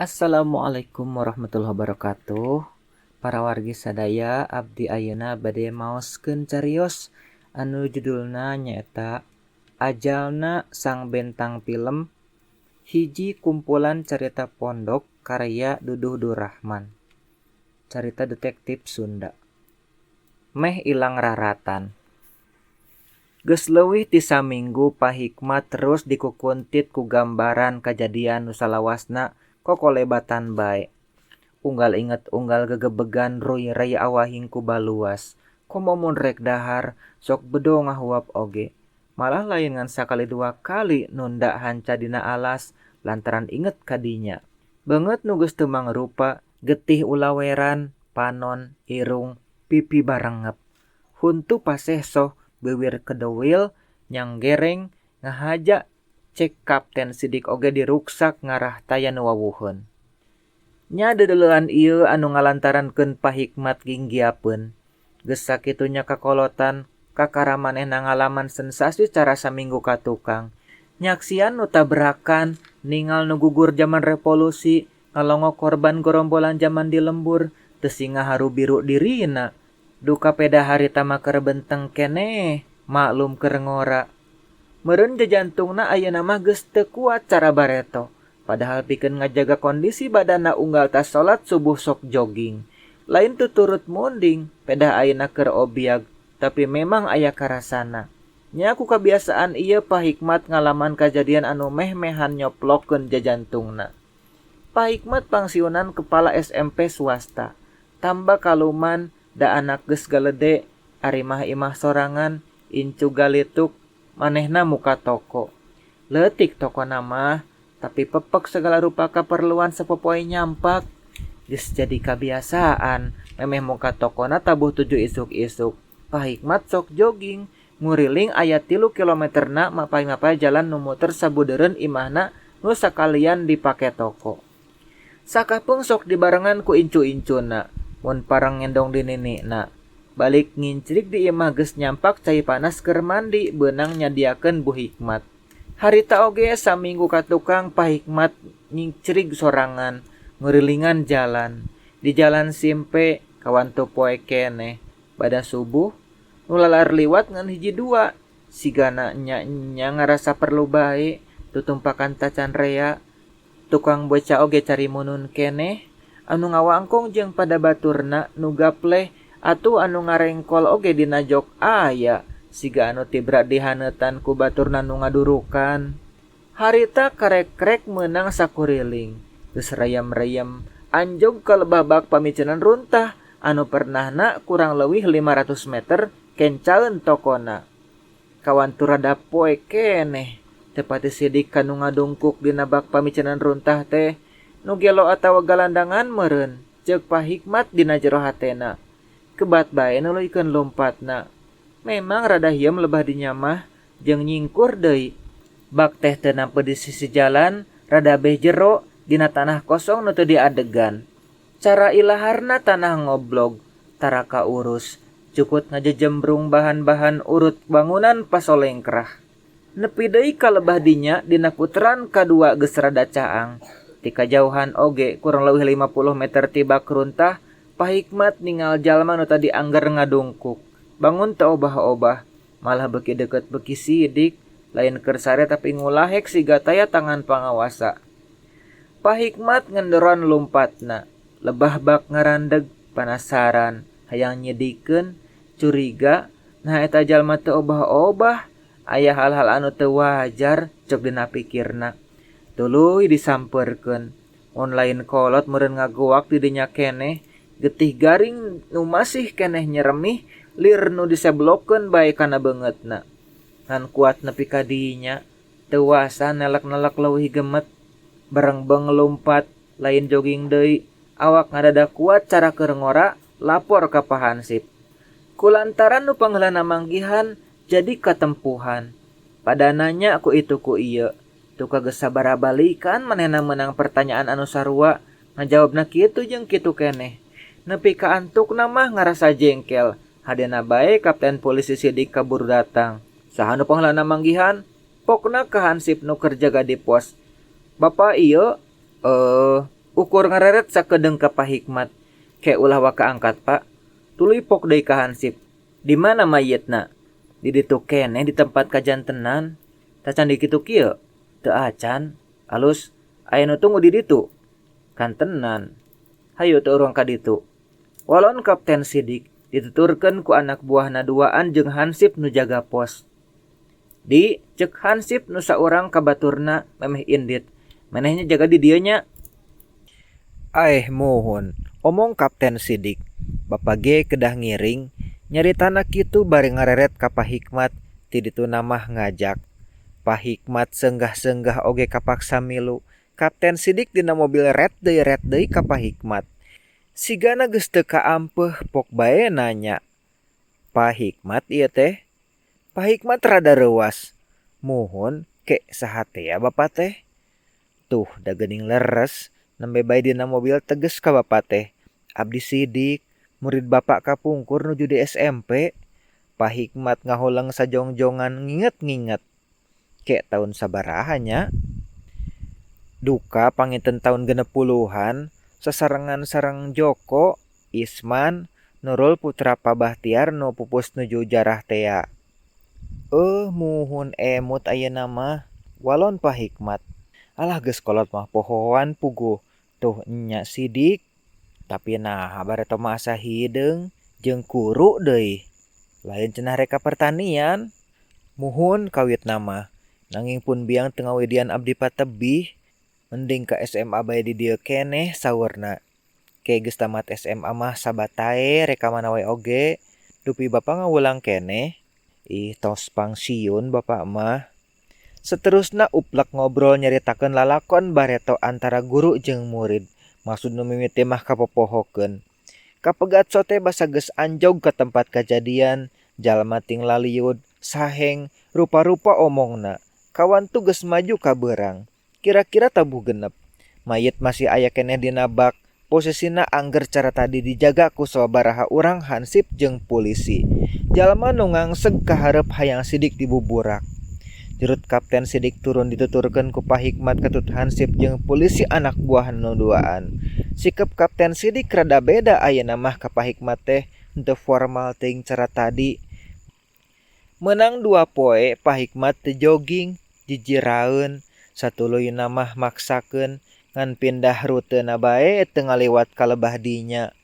Assalamualaikum warahmatullahi wabarakatuh. Para wargi sadaya, abdi ayeuna bade maoskeun carios anu judulna nyaeta Ajalna Sang Bentang Pilem, hiji kumpulan carita pondok karya Duduh Durahman. Carita detektif Sunda. Meh ilang raratan. Geus leuwih ti saminggu Pak Hikmat terus dikukuntit ku gambaran kajadian nu salawasna kokolebatan bae. Unggal inget unggal gegebegan ruy-ray awahing ku baluas. Komo mun rek dahar, sok bedo ngahuap oge. Malah lain ngan sakali dua kali nunda hanca dina alas lantaran inget ka dinya. Beungeut nu geus teu mangrupa, getih ulaweran, panon, irung, pipi barengep. Huntu paseh soh, biwir kedewil, nyanggereng, ngahaja cek Kapten Sidik oge diruksak ngarah taya nu wawuheun. Nya deudeulean ieu anu ngalantarankeun Pa Hikmat ginggiapeun. Geus sakitu nya kakolotan, kakara manehna ngalaman sensasi cara saminggu ka tukang. Nyaksian nu tabrakan, ningal nu gugur jaman revolusi, ngalongok korban gorombolan jaman di lembur, teu singa harubiru dirina. Duka peda harita mah keur benteng keneh, maklum keur ngora. Meureun jajantungna ayeuna mah geus teu kuat cara bareto. Padahal pikeun ngajaga kondisi badanna unggal tas salat subuh sok jogging. Lain tuturut munding, pedah ayeuna keur obiag, tapi memang aya karasana. Nya ku kabiasaan ieu Pa Hikmat ngalaman kajadian anu meh-mehan nyoplokeun jajantungna. Pa Hikmat pangsiunan kepala SMP swasta. Tamba kaluman, da anak geus galede, ari mah imah sorangan, incu galituk, manehna muka toko. Leutik tokona mah, tapi pepek segala rupa kaperluan sapopoe nyampak. Geus jadi kabiasaan, memeh muka tokona tabuh tujuh isuk-isuk. Pa Hikmat sok jogging, nguriling aya 3 kilometerna mapay-mapay jalan nu muter sabudeureun imahna nu sakalian dipake toko. Sakapeung sok dibarengan ku incu-incuna, mun pareng ngendong di ninina. Balik ngincrik di imah geus nyampak cai panas keur mandi beunang nyadiakeun Bu Hikmat. Harita oge saminggu ka tukang Pa Hikmat ngincrig sorangan, ngurilingan jalan. Di jalan simpe kawantu poe keneh. Bada subuh, nu lalar liwat ngan hiji dua. Sigana nya-nya ngarasa perlu bae, tutumpakan tacan rea. Tukang beca oge cari munun keneh, anu ngawangkong jeung pada baturna nu gapleh atuh anu ngarengkol oge dina jok aya. Siga anu tibra dihaneutan ku baturna nu ngadurukan. Harita karek-krek meunang sakuriling. Geus reyem-reyem, anjog ka lebah bak pamicenan runtah anu pernahna kurang leuwih 500 meter kencaeun tokona. Kawantu rada poe keneh, teu pati sidik ka nu ngadungkuk dina bak pamicenan runtah teh, nu gelo atawa galandangan meureun, ceuk Pa Hikmat dina jero hatena. Kebat bae nuluykeun lumpatna. Memang rada hieum lebah dinya mah, jeung nyingkur deui. Bak teh teu nampe di sisi jalan, rada beh jero, dina tanah kosong nu teu diadegan. Cara ilaharna tanah ngoblog, tara kaurus, cukut ngajejembrung bahan-bahan urut bangunan pasolengkrah. Nepi deui ka lebah dinya dina puteran kadua geus rada caang. Ti kajauhan oge kurang leuwih 50 meter ti bak runtah, Pa Hikmat ningal jalma nu tadi angger ngadungkuk. Bangun teu obah-obah, malah beuki deukeut beuki sidik, lain keur sare tapi ngulahek siga taya tangan pangawasa. Pa Hikmat ngendoran lumpatna, lebah bak ngarandeg, panasaran, hayang nyidikeun, curiga, naha eta jalma teu obah-obah, aya hal-hal anu teu wajar ceuk dina pikirna. Tuluy disampeurkeun, mun lain kolot meureun ngagoak di dinya keneh, getih garing nu masih keneh nyeremih, lir nu diseblokeun bae kana beungeutna. Ngan kuat nepi ka dinya, teu wasa nelek-nelek leuwih gemet, berengbeng lumpat, lain jogging deui, awak ngadadak kuat cara keur ngora, lapor ka Pa Hansip. Kulantaran nu pangheulana manggihan jadi katempuhan. Pada nanya ku itu ku ieu, duka geus sabaraha balikan manehna meunang pertanyaan anu sarua, ngajawabna kitu jeung kitu keneh. Nepi ka antukna mah ngarasa jengkel, hadena bae kapten polisi Sidik kaburu datang. Saha nu pangheulana manggihan? Pokna ka hansip nu keur jaga di pos. Bapak ieu, Ukur ngareret sakedeung ka Pa Hikmat. Ke ulah waka angkat Pa. Tuluy pok deui ka hansip. Di mana mayitna? Di ditu keneh di tempat kajantenan. Tacan dikitu kieu? Teu acan. Alus, aya nu tunggu di ditu. Kantenan. Hayu teu urang ka ditu. Walon Kapten Sidik dituturkeun ku anak buahna duaan jeung hansip nu jaga pos. Di, cek hansip nu saurang ka baturna memeh indit. Manehnya jaga di dieu nya. Aeh muhun, omong Kapten Sidik. Bapa ge kedah ngiring, nyaritana kitu bari ngareret ka Pa Hikmat ti dituna mah ngajak. Pa Hikmat seunggah-seunggah oge kapaksa milu. Kapten Sidik dina mobil ret deui ret deui ka Pa Hikmat. Sigana geus teu kaampeuh pok bae nanya. Pa Hikmat ieu teh? Pa Hikmat rada reuas. Muhun, ke saha tea bapa teh? Tuh, da geuning leres, nembe bae dina mobil teges ka bapa teh. Abdi Sidik, murid bapa kapungkur nuju di SMP. Pa Hikmat ngahuleng sajongjongan nginget-nginget. Ke taun sabaraha nya? Duka panginten taun 60-an, sasarengan sareng Joko, Isman, Nurul putra Pa Bahtiar nu pupus nuju jarah tea. Euh muhun emut ayeuna mah, walon Pa Hikmat. Alah geus kolot mah pohoan puguh, tuh nya Sidik. Tapi naha bareto mah asa hideung, jeung kuru deui. Lain cenah rek ka pertanian. Muhun kawitna mah, nanging pun biang teu ngawidian abdi patebih. Mending ka SMA bae di dieu keneh saurna. Ke geus tamat SMA mah sabatae rek ka mana wae oge. Dupi bapa ngawulang keneh. Ih tos pangsiun bapa mah. Seterusna uplek ngobrol nyaritakeun lalakon bareto antara guru jeung murid. Maksud nu mimiti mah kapopohokeun. Kapegat sote basa geus anjog ka tempat kajadian, jalma ting laliud, saheng, rupa-rupa omongna. Kawantu geus maju ka beurang. Kira-kira tabuh genep. Mayit masih aya keneh dina bak. Posisina angger cara tadi dijaga ku sababaraha urang hansip jeung pulisi. Jalma nu ngangseg ka hareup hayang sidik dibuburak. Jurut Kapten Sidik turun dituturkeun ku Pa Hikmat katut hansip jeung pulisi anak buah nu duaan. Sikep Kapten Sidik rada beda ayeuna mah ka Pa Hikmat teh henteu formal teuing cara tadi. Meunang dua poe Pa Hikmat teu jogging, jijiraeun, satuluyna mah maksakeun. Ngan pindah rutena bae teu ngaliwat ka lebah dinya.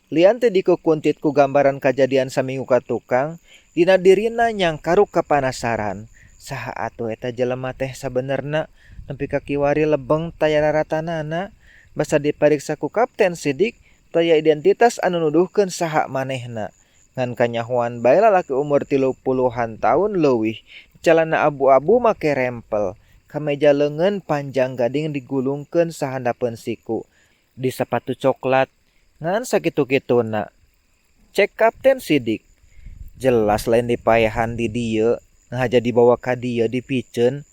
Lian ti dikukuntit ku gambaran kajadian saminggu ka tukang, dina dirina nyangkaruk kapanasaran. Saha atuh eta jelema teh sabenerna nepi ka kiwari lebeng taya raratanana. Basa dipariksa ku Kapten Sidik, taya identitas anu nuduhkeun saha manehna. Ngan kanyahoan bae lalaki umur 30-an taun leuwih, calana abu-abu make rempel. Kameja leungeun panjang gading digulungkeun sahandapeun siku. Di sapatu coklat, ngan sakitu-kituna. Cek Kapten Sidik, jelas lain dipaehan di dieu, ngahaja dibawa ka dieu dipiceun,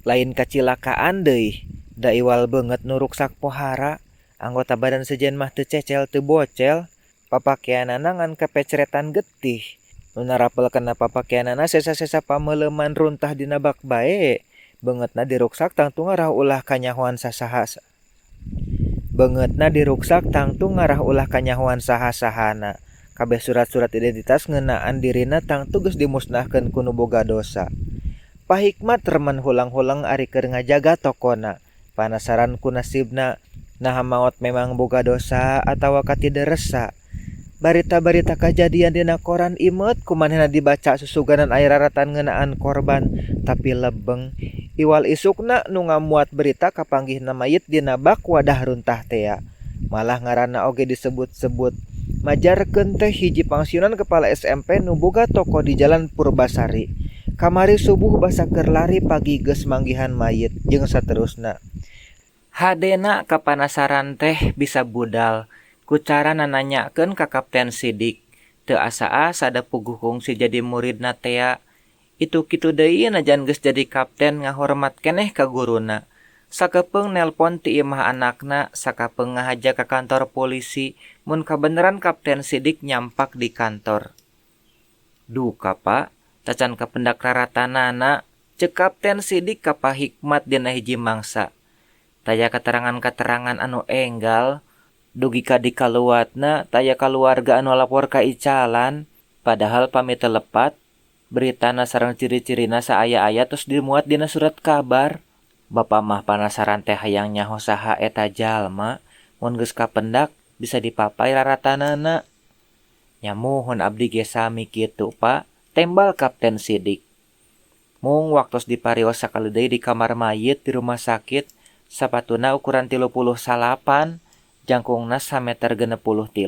lain kacilakaan deui, da iwal beungeut nu ruksak pohara, anggota badan sejen mah teu cecel teu bocel, papakeanana ngan kapecretan getih. Nu narapel kana papakeanana sesa-sesa pameuleuman runtah dina bak bae. Beungeutna diruksak tangtu ngarah ulah kanyahoan sasaha. Beungeutna diruksak tangtu ngarah ulah kanyahoan saha-sahana. Kabeh surat-surat identitas ngeunaan dirina tangtu geus dimusnahkeun ku nu boga dosa. Pa Hikmat remen hulang-huleng ari keur ngajaga tokona. Panasaran ku nasibna, naha maot memang boga dosa atawa katideresa. Barita-barita kajadian dina koran imeut ku manehna dibaca susuganan aya raratan ngeunaan korban, tapi lebeng. Iwal isukna nu ngamuat berita kapanggihna mayit dina bak wadah runtah tea. Malah ngaranna oge disebut-sebut. Majarkeun teh hiji pangsiunan kepala SMP nu boga toko di Jalan Purbasari. Kamari subuh basa keur lari pagi geus manggihan mayit jeung saterusna. Hadena kapanasaran teh bisa budal. Ku cara nananyakeun ka Kapten Sidik. Teu asa-asa da puguh kungsi jadi muridna tea. Itu kitu deui najan geus jadi kapten ngahormat keneh ka guruna. Sakepeung nelpon ti imah anakna, sakapeung ngahaja ka kantor polisi mun kabeneran Kapten Sidik nyampak di kantor. Duka Pa, tacan kapendak raratanana, ceuk Kapten Sidik ka Pa Hikmat dina hiji mangsa. Taya katerangan-katerangan anu enggal dugi ka dikaluatna taya kaluarga anu lapor ka icalan padahal pami teu lepat beritana sareng ciri-cirina saaya-aya tos dimuat dina surat kabar. Bapa mah panasaran teh hayang nyaho saha eta jalma mun geus kapendak bisa dipapay raratanana. Nya muhun abdi ge sami kitu Pak, tembal Kapten Sidik. Mung waktos diparios sakali deui di kamar mayit di rumah sakit, sapatuna ukuran 39, jangkungna sameter 63,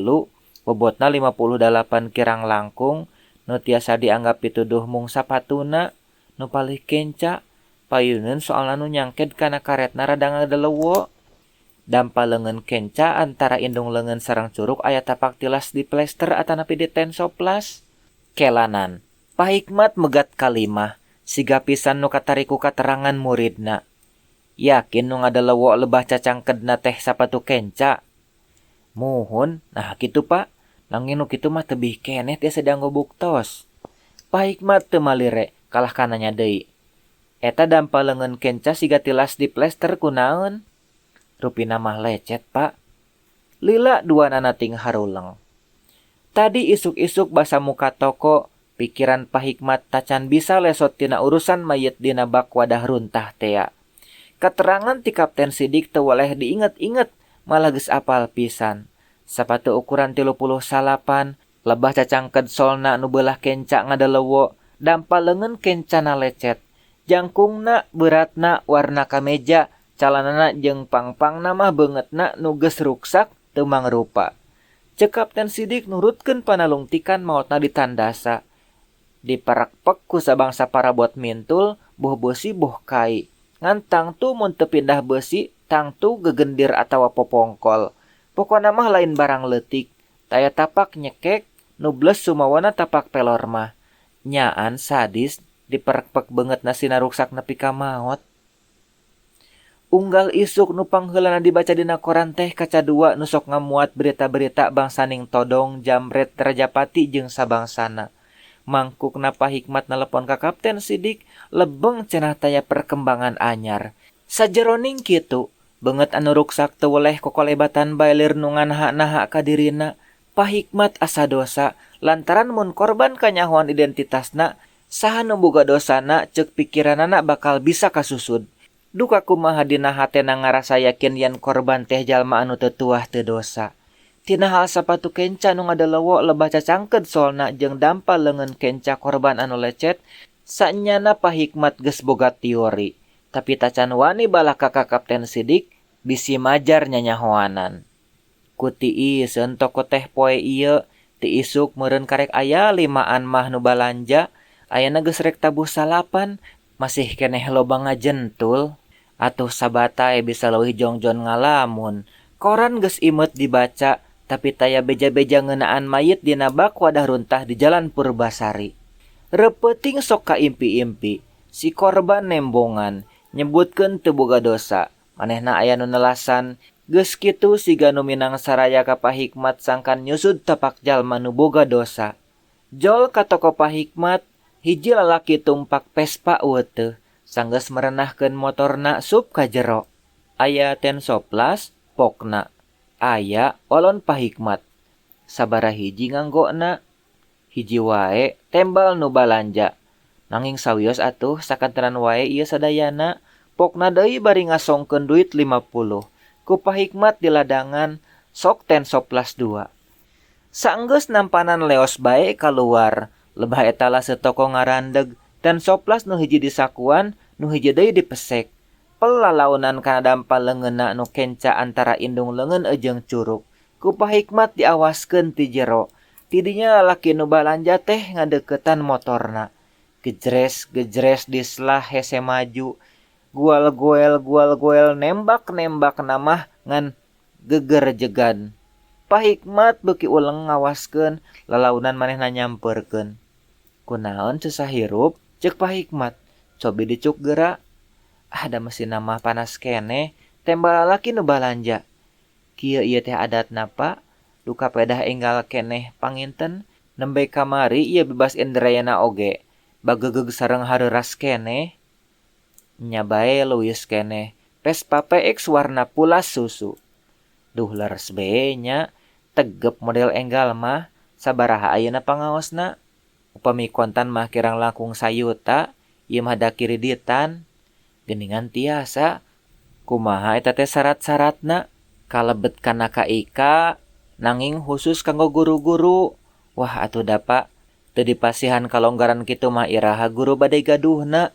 bobotna 58 kirang langkung, nu tiasa dianggap pituduh mung sapatuna, nu palih kenca, payuneun soalna nu nyangked kana karetna rada ngadelewo. Dampa leungeun kenca antara indung leungeun sareng curuk aya tapak tilas diplester atanapi ditensoplas. Kelanan, Pak Hikmat megat kalimah, siga pisan nu katariku katerangan muridna. Yakin nu ngadelewo lebah cacangkedna teh sapatu kenca. Muhun, nah kitu Pak, nanging nu kitu mah tebih keneh tiasa dianggo buktos. Pak Hikmat teu malire, kalah kananya deui. Eta dampa leungeun kenca siga tilas diplester kunaon? Rupina mah lecet Pak. Lila duanana ting haruleng. Tadi isuk-isuk basa muka toko, pikiran Pak Hikmat tacan bisa lesot tina urusan mayit dina bak wadah runtah tea. Keterangan ti Kapten Sidik teu weleh diinget-inget, malah geus apal pisan. Sapatu ukuran 38, lebah cacangked solna nu beulah kenca ngadelewo, dampa leungeun kencana lecet. Jangkungna beratna warna kameja, calanana jeung pangpangna mah beungeutna nu geus ruksak teu mangrupa. Ceuk Kapten Sidik nurutkeun panalungtikan maotna ditandasa. Diparekpek ku sabangsa parabot mintul, boh beusi boh kai. Ngan tangtu mun teu pindah beusi, tangtu gegendir atawa popongkol. Pokona mah lain barang leutik, taya tapak nyekek, nu bles sumawana tapak pelor mah. Nyaan sadis diperekpek beungeutna sina ruksak nepi ka maot. Unggal isuk nu pangheulana dibaca dina koran teh kaca dua nu sok ngamuat berita-berita bangsaning todong, jamret, rajapati jeung sabangsana. Mangkukna Pak Hikmat nelepon ka Kapten Sidik, lebeng cenah taya perkembangan anyar. Sajeroning kitu, beungeut anu ruksak teu weleh kokolebatan bae lir nu nganaha-naha ka dirina. Pak Hikmat asa dosa lantaran mun korban kanyahoan identitasna, saha nu boga dosana ceuk pikiranana bakal bisa kasusud. Duka kumaha dina hatena ngarasa yakin yen korban teh jalma anu teu tuah teu dosa. Tina hal sapatu kenca nu ngadelewo lebah cacangkeud solna jeung dampa leungeun kenca korban anu lecet, sanyana Pak Hikmat geus boga teori. Tapi tacan wani balaka ka Kapten Sidik bisi majar nyanyahoanan. Ku tiiseun toko teh poe ieu, ti isuk meureun karek aya limaan mah nu balanja, ayana geus rek tabuh salapan, masih keneh loba ngajentul. Atuh sabatae bisa leuwih jongjon ngalamun. Koran geus imeut dibaca, tapi taya beja-beja ngeunaan mayit dina bak wadah runtah di Jalan Purbasari. Repeuting sok kaimpi-impi, si korban nembongan, nyebutkeun teu boga dosa. Manehna aya nu nelasan, geus kitu siga nu minang saraya ka Pak Hikmat sangkan nyusud tapak jalma nu boga dosa. Jol ka toko Pak Hikmat, hiji lalaki tumpak Vespa weuteuh, sanggeus merenahkeun motorna sup ka jero. Aya tensoplas pokna. Aya olon Pak Hikmat. Sabaraha hiji nganggona? Hiji wae tembal nu balanja. Nanging sawios atuh sakantenan wae ieu sadayana, pokna deui bari ngasongkeun duit 50. Ku Pak Hikmat di ladangan sok tensoplas 2. Saenggeus nampanan leos bae kaluar, lebah eta lase toko ngarandeg, tensoplas nu hiji disakuan, nu hiji deui dipesek. Pelalaunan kana dampa leungeunna nu kenca antara indung leungeun jeung curuk. Ku Pak Hikmat diawaskeun ti jero. Tidinya lalaki nu balanja teh ngadeukeutan motorna. Gejres-gejres dislah hese maju. Gual-goel gual-goel nembak-nembak namah ngan gegerjegan. Pak Hikmat beuki uleng ngawaskeun, lalaunan manehna nyamperkeun. Kunaon susah hirup? Ceuk Pak Hikmat. Cobi dicuk geura. Ah, da mesinna mah panas keneh, tembal lalaki nu balanja. Kieu ieu teh adatna Pak, duka pedah enggal keneh panginten, nembe kamari ieu bebas Indrayana oge, bagegeug sareng hareuras keneh. Nya bae leuwis keneh, Vespa PX warna pulas susu. Duh leres be nya, tegep model enggal mah, sabaraha ayeuna pangaosna? Upami kontan mah kirang langkung sayuta, ieu mah da kiriditan. Geuningan tiasa, kumaha eta teh syarat-syaratna? Kalebet kana KIK, nanging khusus kanggo guru-guru. Wah atuh da Pak, teu dipasihan kalonggaran kitu mah iraha guru bade gaduhna.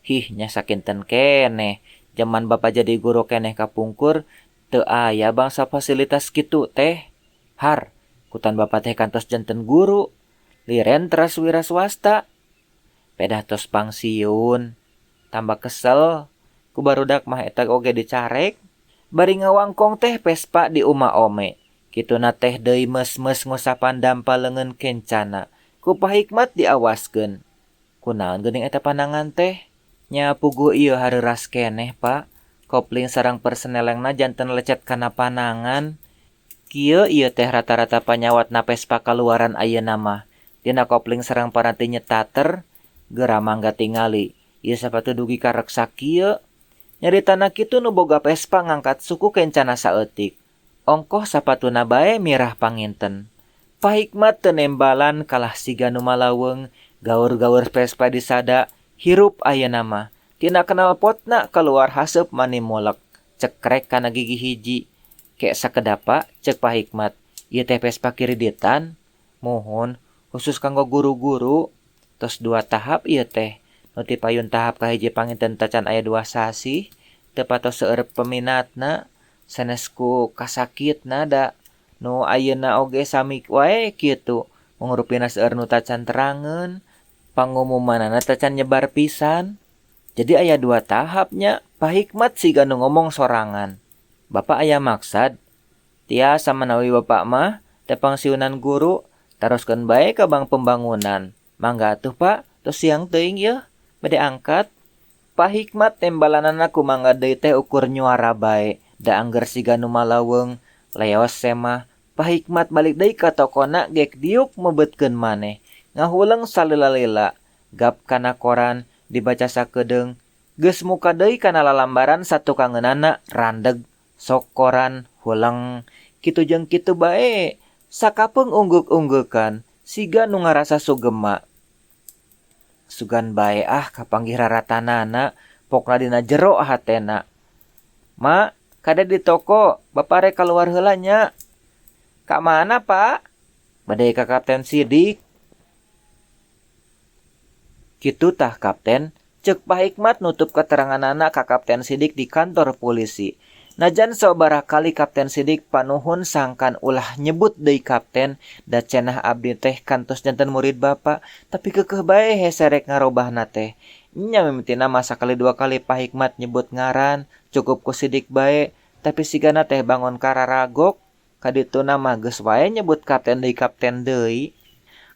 Hih nya sakinten keneh, jaman Bapa jadi guru keneh kapungkur, teu aya bangsa fasilitas kitu teh. Har, kutan Bapa teh kantos janten guru, liren teras wira swasta. Pedah tos pangsiun, tambah kesel, ku barudak mah eta oge dicarek. Bari ngawangkong teh Vespa di uma ome. Kituna teh deui meus-meus ngusapan dampa leungeun kencana. Ku Pak Hikmat diawaskeun. Kunaon geuning eta panangan teh? Nya puguh ieu hareuras keneh, Pak. Kopling sareng persenelengna janten lecet kana panangan. Kieu ieu teh rata-rata panyawatna Vespa kaluaran ayeuna mah. Dina kopling sareng paranti nyetater, geura mangga tingali. Ieu sapatu dugi ka reksa kieu. Nyaritana kitu nu boga Vespa ngangkat suku kencana saeutik. Ongkoh sapatuna bae mirah panginten. Pak Hikmat teu nembalan kalah siga nu malaweng, gaur-gaur Vespa disada, hirup ayeuna mah. Tina knalpotna kaluar haseup mani mulek, cekrek kana gigi hiji. Ke sakedap Pak, ceuk Pak Hikmat, ieu teh Vespa kiriditan? Muhun, khusus kanggo guru-guru. Tos dua tahap ieu teh. Nu ti payun tahap kahiji panginten tacan aya 2 sasih, teu patos seueur peminatna, sanes ku kasakitna da nu ayeuna oge sami wae kitu. Mung rupina seueur nu tacan terangeun, pangumumanana tacan nyebar pisan. Jadi aya 2 tahap nya, Pak Hikmat siga nu ngomong sorangan. Bapak aya maksad? Tiasa manawi bapak mah teh pangsiunan guru, taroskeun bae ka bank pembangunan. Mangga atuh Pak, tos siang teuing yeuh. Bade angkat. Pak Hikmat tembalanana ku mangga deui teh ukur nyuara bae, da angger siga nu malaweng, leos semah. Pak Hikmat balik deui ka tokona gek diuk mebetkeun maneh. Ngahuleng salila-lila, gap kana koran, dibaca sakedeung, geus muka deui kana lalambaran satukangeunana randeg, sok koran, huleng, kitu jeung kitu bae. Sakapeung ungguk-unggeukan, siga nu ngarasa sugema. Sugan bae ah kapanggih raratanana, pokna dina jero hatena. Ma, kade di toko, bapa rek kaluar heula nya. Ka mana, Pak? Bade ka Kapten Sidik. Kitu tah Kapten, ceuk Pak Hikmat nutup keteranganana ka Kapten Sidik di kantor polisi. Najan sabaraha kali Kapten Sidik panuhun sangkan ulah nyebut deui Kapten, da cenah abdi teh kantos janten murid bapa, tapi keukeuh bae hese rek ngarobahna teh. Nya mimitina mah sakali 2 kali Pak Hikmat nyebut ngaran, cukup ku Sidik bae, tapi sigana teh bangun kararagok, kadituna mah geus wae nyebut Kapten deui Kapten deui.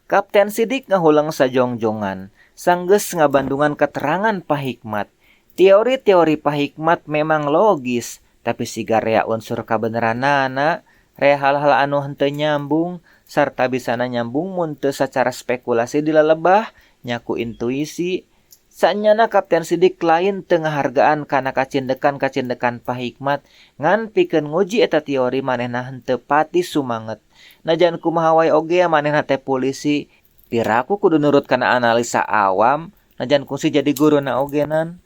Kapten Sidik ngahuleng sajongjongan, sanggeus ngabandungan keterangan Pak Hikmat. Teori-teori Pak Hikmat memang logis, tapi siga rea unsur kabeneranana, rea hal-hal anu henteu nyambung, sarta bisana nyambung mun teu sacara spekulasi dilalebah, nyaku intuisi. Sanyana Kapten Sidik lain teu ngahargaan kana kacindekan-kacindekan Pak Hikmat, ngan pikeun nguji eta teori manehna henteu pati sumanget. Najan kumaha wae oge manehna teh polisi, piraku kudu nurut kana analisa awam, najan kungsi jadi guruna ogenan.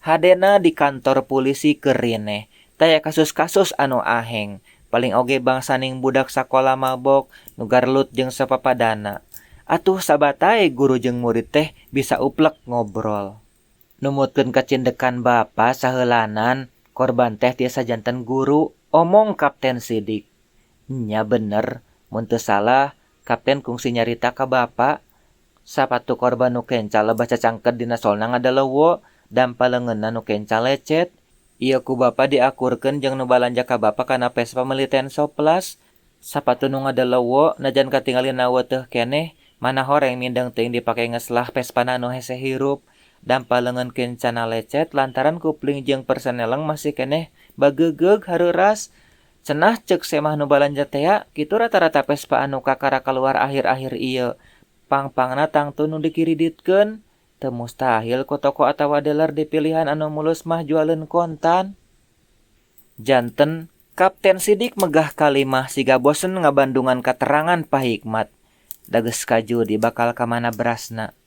Hadena di kantor polisi kerineh, taya kasus-kasus anu aheng, paling oge bangsaning budak sakola mabok, nu garlut jeung sapapadana. Atuh sabatae guru jeung murid teh bisa uplek ngobrol. Numutkeun kacindekan bapa saheulanan, korban teh tiasa janten guru, omong Kapten Sidik. Nya bener, mun teu salah, Kapten kungsi nyarita ka bapa. Sapatu korban nu kenca lebah cacangked dina solna ngadalewo, dampa leungeunna nu kenca lecet. Ieu ku bapa diakurkeun jeung nu balanja ka bapa kana Vespa meuli Tenso Plus. Sapatu nu ngadalewo najan katingalina weteuh keneh, mana horeng mindeng teuing dipake ngeslah Vespana nu hese hirup. Dampa leungeun kencana lecet lantaran kupling jeung perseneleng masih keneh bagegeug hareuras. Cenah ceuk semah nu balanja tea, kitu rata-rata Vespa anu kakara kaluar akhir-akhir ieu. Pang-pangna tangtu nu dikiriditkeun. Teu mustahil ku toko atawa dealer dipilihan anu mulus mah jualeun kontan. Janten Kapten Sidik megah kalimah siga bosen ngabandungan katerangan Pa Hikmat. Da geus kajudi bakal ka mana berasna.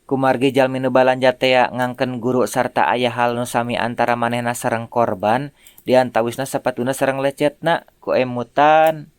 Kumargi jalmi nu balanja tea ngangken guru sarta aya hal nu sami antara manehna sareng korban, diantawisna sapatuna sareng lecetna, ku emutan.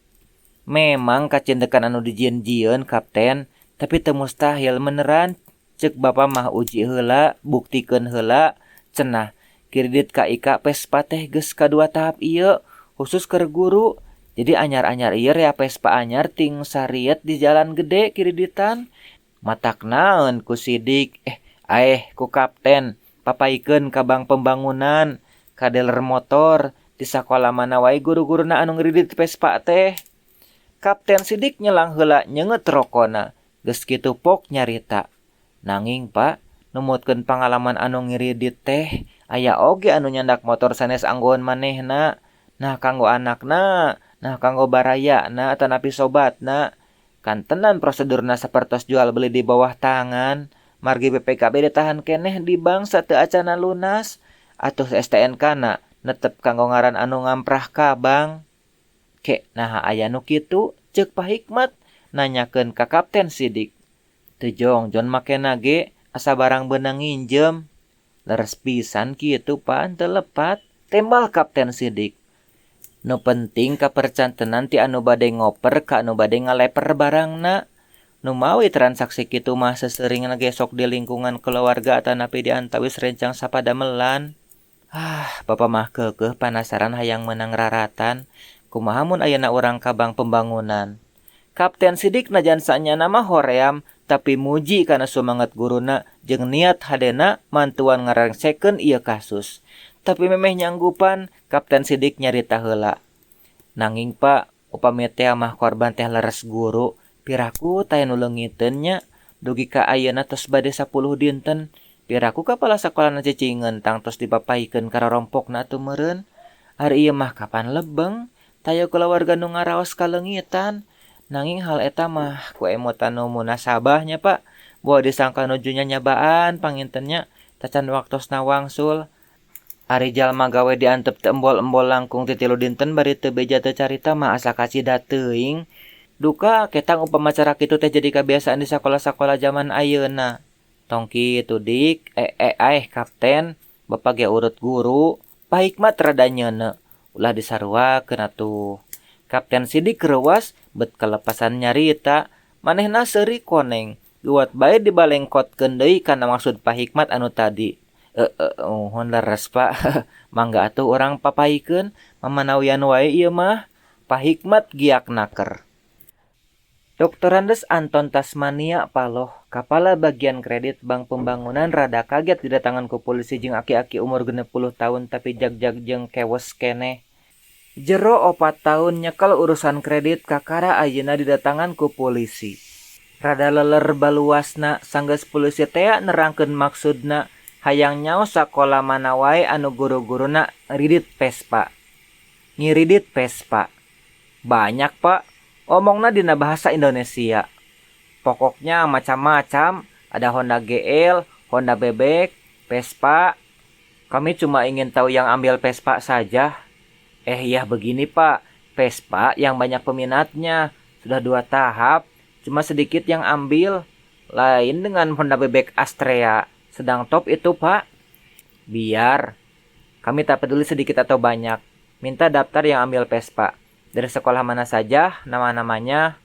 Memang kacindekan anu dijieun-jieun Kapten, tapi teu mustahil meneran. Ceuk bapa mah uji heula, buktikeun heula, cenah. Kiridit ka Ika Vespa teh geus kadua tahap ieu, khusus keur guru. Jadi anyar-anyar ieu rea Vespa anyar ting sariet di jalan gede kiriditan. Matak naon ku Sidik, aeh ku Kapten, papaikeun ka bank pembangunan, ka dealer motor, di sakola mana wae guru-guruna anu ngiridit Vespa teh. Kapten Sidik nyelang heula nyeungeut rokona, geus kitu pok nyarita. Nanging Pak, numutkeun pangalaman anu ngiridit teh, aya oge anu nyandak motor sanes anggoan manehna, nah kanggo anakna, nah kanggo barayana atanapi sobatna. Kantenan prosedurna sapertos jual beli di bawah tangan, margi BPKB ditahan keneh di bank sateu acana lunas, atuh STNK-na netep kanggo ngaran anu ngamprah ka bank. Ke naha aya nu kitu? Ceuk Pa Hikmat nanyakeun ka Kapten Sidik. Teu jongjon makena ge asa barang beunang nginjem. Leres pisan kitu Pa, teu lepat, tembal Kapten Sidik. Nu penting kapercantenan ti anu bade ngoper ka anu bade ngaleper barangna. Nu mawi transaksi kitu mah seseuringna ge sok di lingkungan kulawarga atanapi di antawis rencang sapadamelan. Ah, bapa mah keukeuh panasaran hayang meunang raratan. Kumaha mun ayeuna urang ka bank pembangunan? Kapten Sidik najan sanyana mah hoream, tapi muji kana sumanget guruna jeung niat hadena mantuan ngarengsekeun ieu kasus. Tapi memeh nyanggupan, Kapten Sidik nyarita heula. Nanging Pak, upami tea mah korban teh leres guru, piraku taya nu leungiteun nya, dugi ka ayeuna tos bade 10 dinten, piraku kapala sakolana cicingeun tangtos dipapaikeun ka rorompokna atuh meureun. Ari ieu mah kapan lebeng, taya kulawarga nu ngaraos kaleungitan. Nanging hal eta mah ku emutan nu munasabah nya Pak, boa disangka nuju nyanyabaan panginten nya, tacan waktosna wangsul. Ari jalma gawe diantep teu embol-embol langkung ti 3 dinten bari teu beja teu carita mah asa kacida teuing. Duka ketang upama cara kitu teh jadi kabiasaan di sakola-sakola jaman ayeuna. Tong kitu Dik, aeh Kapten, bapa ge urut guru, Pa Hikmat rada nyeuneu, ulah disaruakeun atuh. Kapten Sidik reuwas bet kalepasan nyarita, manehna seuri koneng, geuwat bae dibalengkotkeun deui kana maksud Pa Hikmat anu tadi. Muhun leres Pak, mangga atuh urang papaikeun, mamanawian wae ieu mah. Pa Hikmat giak naker. Doktorandes Anton Tasmania Paloh, kapala bagian kredit Bank Pembangunan rada kaget didatangan ku polisi jeung aki-aki umur 60 tahun tapi jag-jag jeung kewes keneh. Jero 4 tahun nyekel urusan kredit kakara ayeuna didatangan ku polisi. Rada leler baluasna sanggeus polisi tea nerangkeun maksudna hayang nyaho sakola mana wae anu guru-guruna ridit Vespa. Ngiridit Vespa. Banyak Pak, omongna dina bahasa Indonesia. Pokoknya macam-macam, ada Honda GL, Honda Bebek, Vespa. Kami cuma ingin tahu yang ambil Vespa saja. Ya begini Pak, Vespa yang banyak peminatnya, sudah 2 tahap, cuma sedikit yang ambil. Lain dengan Honda Bebek Astrea, sedang top itu Pak. Biar, kami tak peduli sedikit atau banyak, minta daftar yang ambil Vespa. Dari sekolah mana saja, nama-namanya.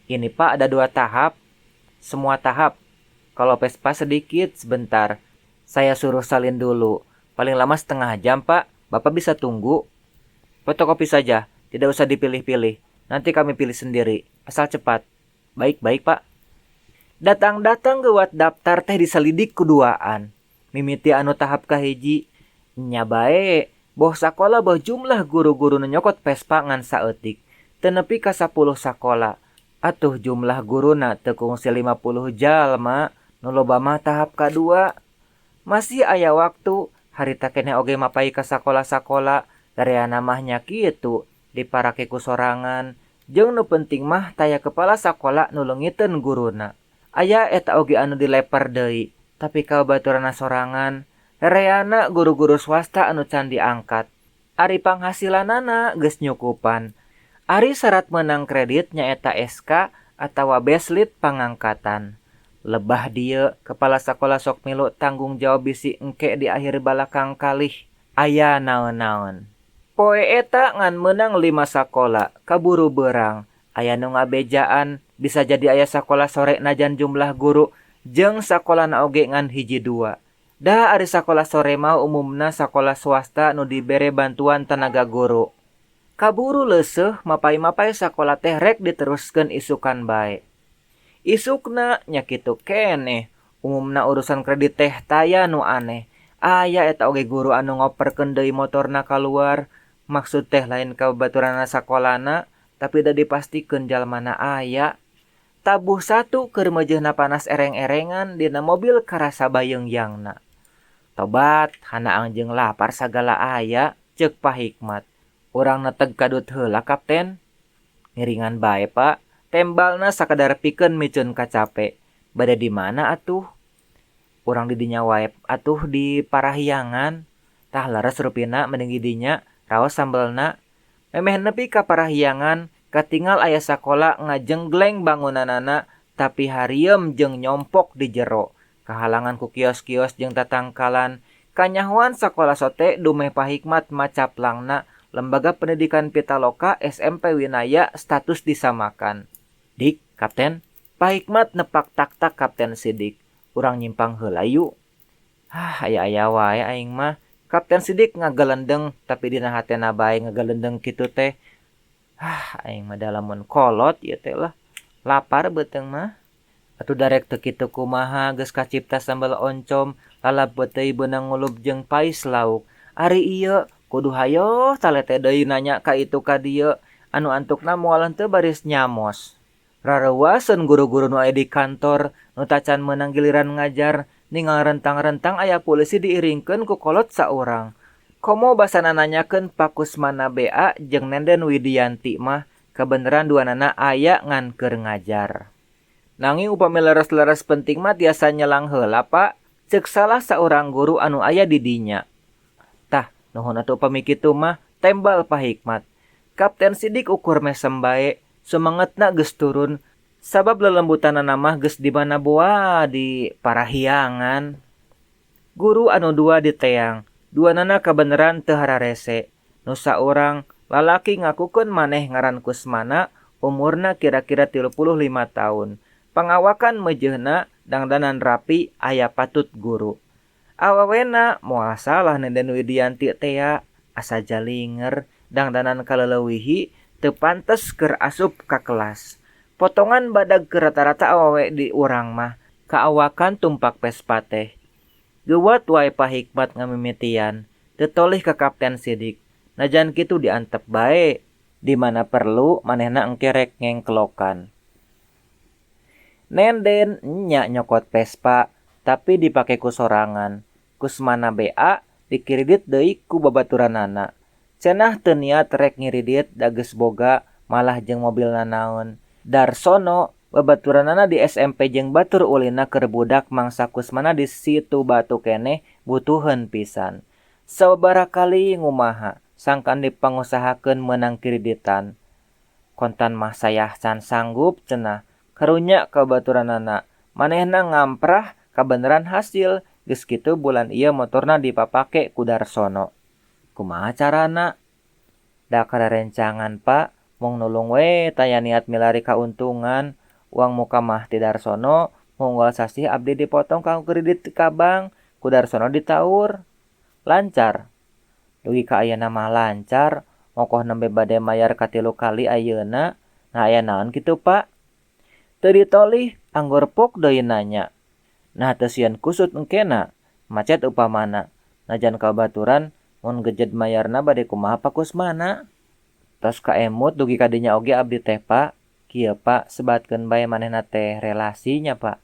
Ini Pak ada 2 tahap, semua tahap. Kalau Vespa sedikit, sebentar. Saya suruh salin dulu, paling lama setengah jam Pak, Bapak bisa tunggu. Fotokopi saja, tidak usah dipilih-pilih. Nanti kami pilih sendiri, asal cepat. Baik-baik Pak. Datang-datang geuwat daftar teh diselidik kuduaan. Mimiti anu tahap kahiji, nya bae, boh sakola boh jumlah guru-guru nu nyokot Vespa ngan saeutik. Teu nepi ka 10 sakola. Atuh jumlah guruna teu kungsi 50 jalma, nu loba mah tahap kadua. Masih aya waktu, harita keneh oge mapai ka sakola-sakola. Dareana mah nya kitu, diparake ku sorangan. Jeung nu penting mah taya kepala sakola nu leungiteun guruna. Aya eta oge anu dileper deui. Tapi ka babaturanna sorangan, rereana guru-guru swasta anu can diangkat. Ari panghasilanana geus nyukupan. Ari sarat meunang kredit nyaeta SK atawa beslit pangangkatan. Lebah dieu, kepala sakola sok milu tanggung jawab bisi engke di akhir balakang kalih aya naon-naon. Poe eta ngan meunang 5 sakola, kaburu beurang. Aya nu ngabejaan, bisa jadi aya sakola sore najan jumlah guru jeung sakolana oge ngan hiji dua. Da ari sakola sore mah umumna sakola swasta nu dibere bantuan tenaga guru. Kaburu leuseuh mapay-mapay sakola teh rek diteruskeun isukan bae. Isukna nya kitu keneh, umumna urusan kredit teh taya nu aneh. Aya eta oge guru anu ngoperkeun deui motorna kaluar, maksud teh lain ka babaturanna sakolana, tapi da dipastikeun jalmana aya. Tabuh satu keur meujeuhna panas ereng-erengan dina mobil karasa bayeungyangna. Tobat, hanaang jeung lapar sagala aya, ceuk Pak Hikmat. Urang neteg kadut heula kapten. Ngiringan bae, Pak. Tembalna sakadar pikeun miceun kacape. Bade di mana atuh? Urang di dinya wae atuh di Parahyangan. Tah leres rupina mending di dinya raos sambelna. Memeh nepi ka Parahyangan, katingal aya sakola ngajenggleng bangunanana tapi harieum jeung nyompok di jero. Kahalangan ku kios-kios jeung tatangkalan. Kanyahoan sakola sote dumeh Pak Hikmat macaplangna Lembaga Pendidikan Pitaloka SMP Winaya status disamakan. Dik, kapten. Pak Hikmat nepak tak-tak Kapten Sidik. Urang nyimpang heula yuk. Hah, aya-aya wae aing mah. Kapten Sidik ngagelendeng tapi dina hatena bae ngagelendeng kitu teh. Hah, aing mah dalamun kolot ieu teh lah. Lapar beuteung mah. Atuh darek teu kitu kumaha geus kacipta sambal oncom, lalap peuteuy beunang ngulub jeung pais lauk. Ari ieu kudu hayoh talete deui nanya ka itu ka dieu, anu antukna moal henteu baris nyamos. Rareuwaseun guru-guru nu aya di kantor nu tacan meunang giliran ngajar, ningal rentang-rentang aya polisi diiringkeun ku kolot saurang. Komo basana nanyakeun Pak Kusmana BA jeung Nenden Widianti mah kabeneran duanana aya ngan keur ngajar. Nanging upami leres-leres penting mah tiasa nyelang heula, Pak, ceuk salah saurang guru anu aya di dinya. Tah, nuhun atuh upami kitu mah, tembal Pak Hikmat. Kapten Sidik ukur mesem bae, sumangetna geus turun, sabab lelembutanana mah geus di mana boa di Parahyangan. Guru anu dua diteang, duanana kabeneran teu hararese. Nu saurang lalaki ngakukeun maneh ngaran Kusmana, umurna kira-kira 35 tahun. Pangawakan meujeuhna dangdanan rapi aya patut guru. Awawena moal salah Nenden Widianti tea, asa jalinger dangdanan kaleleuwihi teu pantes keur asup ka kelas. Potongan badag keur rata-rata awewe di urang mah, kaawakan tumpak Vespa teh. Geuwat wae Pak Hikmat ngamimitian, teu tolih ka Kapten Sidik. Najan kitu diantep bae, di mana perlu manehna engke rek ngengkelokan. Nenden nya nyokot Vespa, tapi dipake ku sorangan. Kusmana BA dikiridit deui ku babaturanana. Cenah teu niat rek ngiridit da geus boga malah jeung mobilna naon. Darsono babaturanana di SMP jeung batur ulinna keur budak mangsa Kusmana di situ batu keneh butuheun pisan. Sababaraha kali ngumaha sangkan dipangusahakeun meunang kiriditan. Kontan mah sayah can sanggup cenah. Karunya ka baturanana, manehna ngamprah kabeneran hasil, geus kitu bulan ieu motorna dipapake ku Darsono. Kumaha carana? Da karerencangan, Pak, mung nulung we taya niat milari kauntungan. Uang muka mah ti Darsono, munggal sasih abdi dipotong kanggo kredit ka bank, ku Darsono ditaur. Lancar. Dugi ka ayeuna mah lancar, mokoh nembe bade mayar katilu kali ayeuna. Nah aya naon kitu, Pak? Teu ditolih, anggor pok deui nanya. Nah teu sieun kusut engkena, macet upamana. Najan kabaturan, mun gejed mayarna bade kumaha Pak Kusmana? Tos kaemut dugi ka dinya oge abdi teh, Pak. Kieu, Pak, sebatkeun bae manehna teh relasinya, Pak.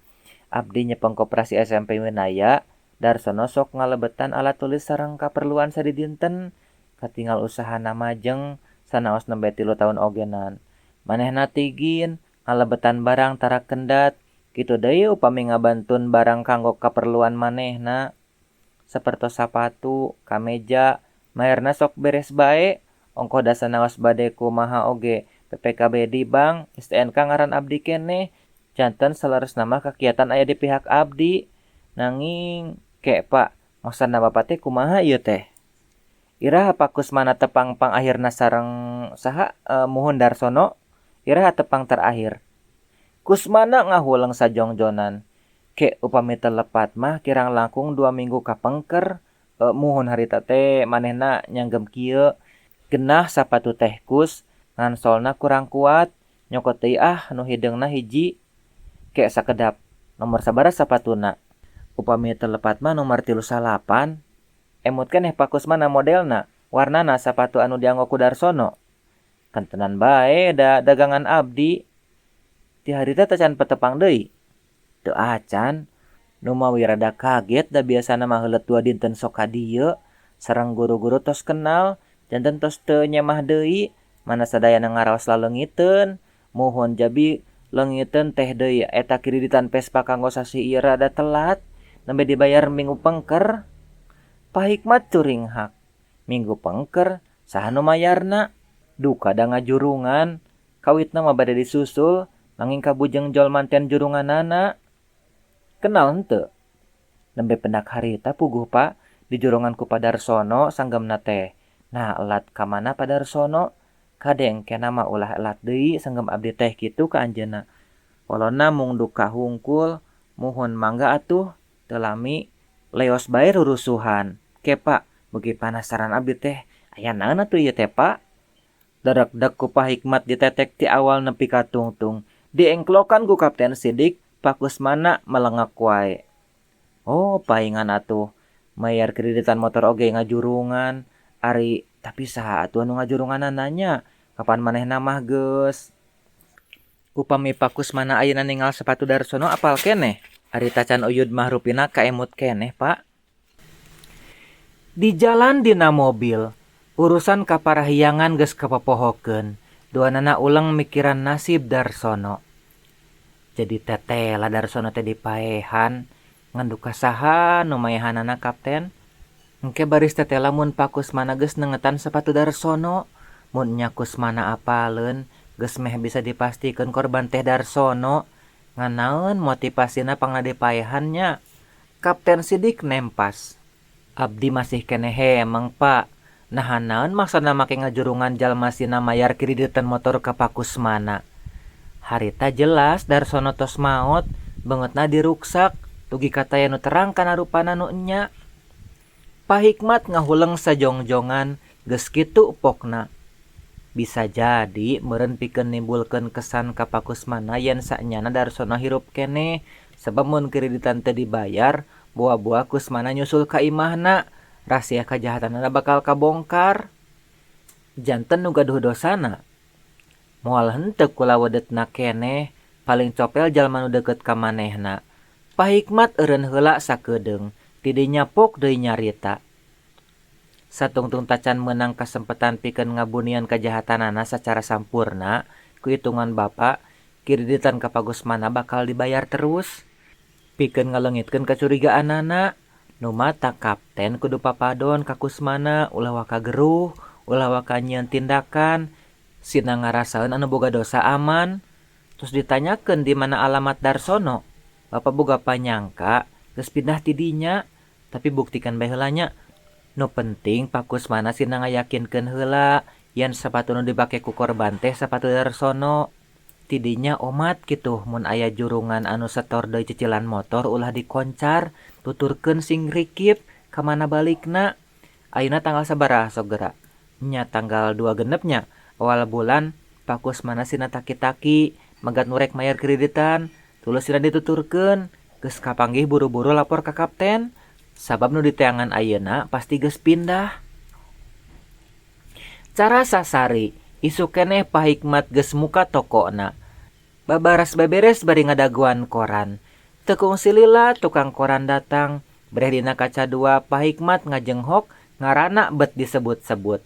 Abdi nyepeng koperasi SMP Winaya, Darsono sok ngalebetan alat tulis sareng kaperluan sadidinten. Katingal usahana majeng, sanaos nembe 3 taun ogenan. Manehna tigin, ngalebetan barang tara kendat, Kitu deui upami ngabantun barang kanggo kaperluan manehna sapertos sapatu, kameja, mayarna sok beres bae ongkoh da sanaos bade kumaha oge PPKB di bank STNK ngaran abdi keneh janten saleresna mah kakiatan aya di pihak abdi. Nanging ke Pak, maksudna Bapak teh kumaha ieu teh? Iraha Pak Kusmana tepang pangakhirna sareng saha Muhun Darsono? Iraha tepang terakhir? Kusmana ngahuleng sajongjonan. Ke upami teu lepat mah kirang langkung 2 minggu kapengker. Muhun harita teh manehna nyanggem kieu. Genah sapatu teh Kus, ngan solna kurang kuat. Nyokot deui ah nu hideungna hiji. Ke sakedap, nomor sabaraha sapatuna? Upami teu lepat mah nomor 39. Emut keneh Pak Kusmana modelna, warnana sapatu anu dianggo ku Darsono. Kentenan bae da dagangan abdi. Ti harita tacan patepang deui. Teu acan. Nu mawi rada kaget da biasana mah heuleut 2 dinten sok ka dieu. Sareng guru-guru tos kenal, janten tos teu nyemah deui, mana sadayana ngaraos laleungiteun. Muhun jabi leungiteun teh deui eta kiriditan Vespa kanggo sasih ieu rada telat, nembe dibayar minggu pengker. Pak Hikmat curinghak. Minggu pengker, saha nu mayarna? Duka da ngajurungan. Kawitna mah bade disusul, nanging kabujeng jol manten jurunganana. Kenal henteu? Nembe pendak harita puguh Pak, dijurungan ku Pak Darsono sanggemna teh. Nah elat ka mana Pak Darsono? Kade engkena mah ulah elat deui sanggem abdi teh kitu ka anjeunna. Polona mung duka hungkul, muhun mangga atuh, teu lami leos bae rurusuhan. Ke Pak, beuki panasaran abdi teh, aya naon atuh ieu teh Pak? Darekdek ku Pak Hikmat ditetek ti awal nepi ka tungtung. Diengklokan ku Kapten Sidik, Pak Kusmana melengak wae. Oh, paingan atuh. Mayar kreditan motor oge ngajurungan. Ari, tapi saha atuh anu ngajurunganana nya? Kapan manehna mah geus? Upami Pak Kusmana ayeuna ningal sepatu Darsono apal keneh? Ari tacan uyud mah rupina kaemut keneh, Pak. Di jalan dina mobil, urusan kaparahyangan geus kapopohokeun. Duanana uleng mikiran nasib Darsono. Jadi tetela Darsono teh dipaehan, ngan duka saha nu maehanana kapten? Engke baris tetela mun Pak Kusmana geus nengetan sepatu Darsono. Mun nya Kusmana apaleun, geus meh bisa dipastikeun korban teh Darsono. Ngan naon motivasina pangna dipaehan nya? Kapten Sidik nempas. Abdi masih keneh hemeng, Pak. Naha naon maksudna make ngajurungan jalma sina mayar kreditan motor ka Pak Kusmana. Harita jelas Darsono tos maot, beungeutna diruksak, dugi ka taya nu terang kana rupana nu enya. Pak Hikmat ngahuleng sajongjongan, geus kitu pokna. Bisa jadi meureun pikeun nimbulkeun kesan ka Pak Kusmana yen saenyana Darsono hirup keneh, sebab mun kreditan teu dibayar, boa-boa Kusmana nyusul ka imahna, rahasia kajahatanana bakal kabongkar. Janten nu gaduh dosana. Moal henteu kula wedetna keneh, paling copel jalma nu deukeut ka manehna. Pak Hikmat eureun heula sakedeung, ti dinya pok deui nyarita. Satungtung tacan meunang kasempetan pikeun ngabunian kajahatanana sacara sampurna, ku hitungan Bapak, kreditan ka Pak Kusmana bakal dibayar terus. Pikeun ngaleungitkeun kacurigaanana, nu matak kapten kudu papadon ka Kusmana ulah waka geruh, ulah waka nyieun tindakan, sina ngarasaeun anu boga dosa aman. Terus ditanyakeun di mana alamat Darsono. Bapak boga panyangka geus pindah ti dinya, tapi buktikan bae heula nya. Nu penting Pak Kusmana sina ngayakinkeun heula yen sapatu nu dipake ku korban teh sapatu Darsono. Ti dinya omat kitu mun aya jurungan anu setor deui cicilan motor ulah dikoncar, tuturkeun sing rikip ka mana balikna. Ayeuna tanggal sabaraha sok geura? Nya tanggal 2 genep nya. Awal bulan Pak Kusmana sina taki-taki megat nu rek mayar kreditan, tulus sina dituturkeun, geus kapanggih buru-buru lapor ka kapten. Sabab nu diteangan ayeuna pasti geus pindah. Cara sasari, isuk keneh Pak Hikmat geus muka tokona. Babaras beberes bari ngadagoan koran. Teu kungsi lila tukang koran datang, breh dina kaca dua Pak Hikmat ngajenghok ngaranna bet disebut-sebut.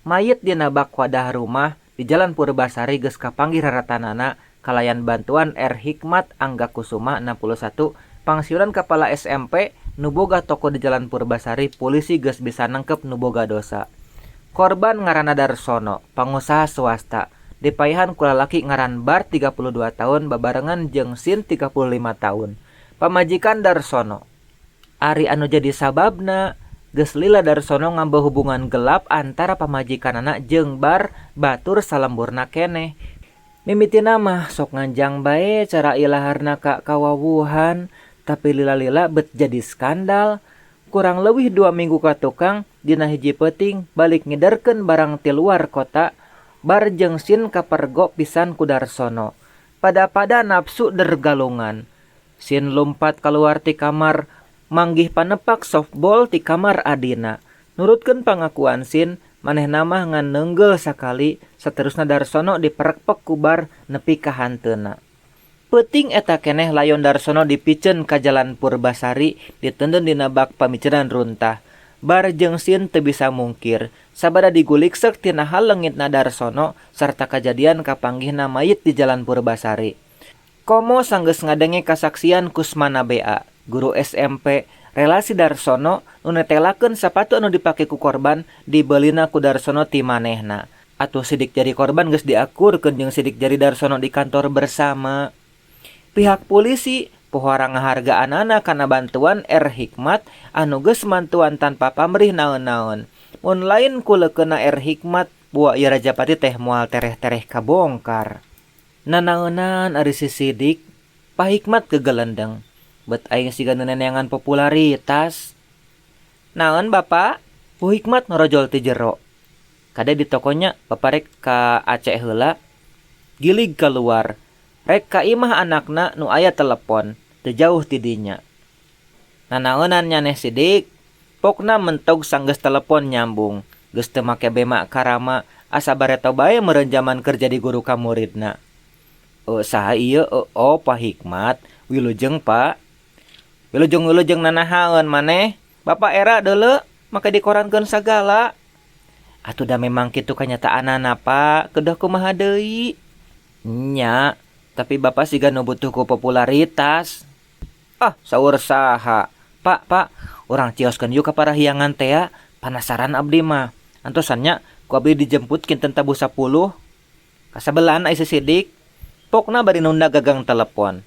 Mayit dina bak wadah rumah di Jalan Purbasari geus kapanggih raratanana Kalayan bantuan R Hikmat Angga Kusuma 61 pangsiunan kapala SMP nu boga toko di Jalan Purbasari polisi geus bisa nangkep nu boga dosa. Korban ngaranna Darsono, pangusaha swasta, dipaehan ku lalaki ngaran Bar 32 tahun babarengan jeung Sin 35 tahun. Pamajikan Darsono. Ari anu jadi sababna geus lila Darsono ngambeu hubungan gelap antara pamajikanana jeung Bar batur salemburna keneh. Mimitina mah sok nganjang bae cara ilaharna ka kawawuhan, tapi lila-lila bet jadi skandal. Kurang leuwih 2 minggu ka tukang, dina hiji peuting balik ngiderkeun barang ti luar kota, Bar jeung Sin kapergo pisan ku Darsono. Pada-pada nafsu dergalungan. Sin lumpat kaluar ti kamar, manggih panepak softball ti kamar adina. Nurutkeun pangakuan Sin, manehna mah ngan neunggel sakali, saterusna Darsono diperekpek ku Bar nepi ka hanteuna. Peuting eta keneh layon Darsono dipiceun ka Jalan Purbasari diteundeun dina bak pamicenan runtah. Bar jeung Sin teu bisa mungkir, sabada diguliksek tina hal leungitna Darsono sarta kajadian kapanggihna mayit di Jalan Purbasari. Komo sanggeus ngadenge kasaksian Kusmana BA, guru SMP, relasi Darsono nu netelakeun sapatu anu dipake ku korban dibeulina ku Darsono ti manehna. Atuh sidik jari korban geus diakurkeun jeung sidik jari Darsono di kantor bersama. Pihak polisi pohara ngahargaanana kana bantuan R Hikmat anu geus mantuan tanpa pamrih naon-naon. Mun lain ku leukeunna R Hikmat, bua ieu Rajapati teh moal tereh-tereh kabongkar. Nanaonan ari si Sidik, Pak Hikmat gegelendeng. Bet aing siga nu neneangan popularitas. Naon Bapak? Bu Hikmat norojol ti jero. Kade di tokonya bapak rek ka Aceh heula. Gilig keluar. Rek ka imah anakna nu aya telepon, teu jauh ti dinya. Nanaonan nyaneh Sidik? Pokna mentog sanggeus telepon nyambung. Geus teu make bema karama, asa bareto bae meureun jaman keur jadi guru ka muridna. Saha ieu? Oh Pak Hikmat, wilujeng Pak. Wilujeng-wilujeng nanahaeun maneh? Bapak era deuleu make dikorankeun sagala. Atuh da memang kitu kanyataanana Pak, kedah kumaha deui? Nya, tapi Bapak siga nu butuh ku popularitas. Ah, saur saha? Pak, Pak, urang cioskeun yuk ka Parahyangan tea, panasaran abdi mah. Antosan nya ku abdi dijemput kinten tabuh 10. Kasabelan ai si Sidik. Pokna bari nunda gagang telepon.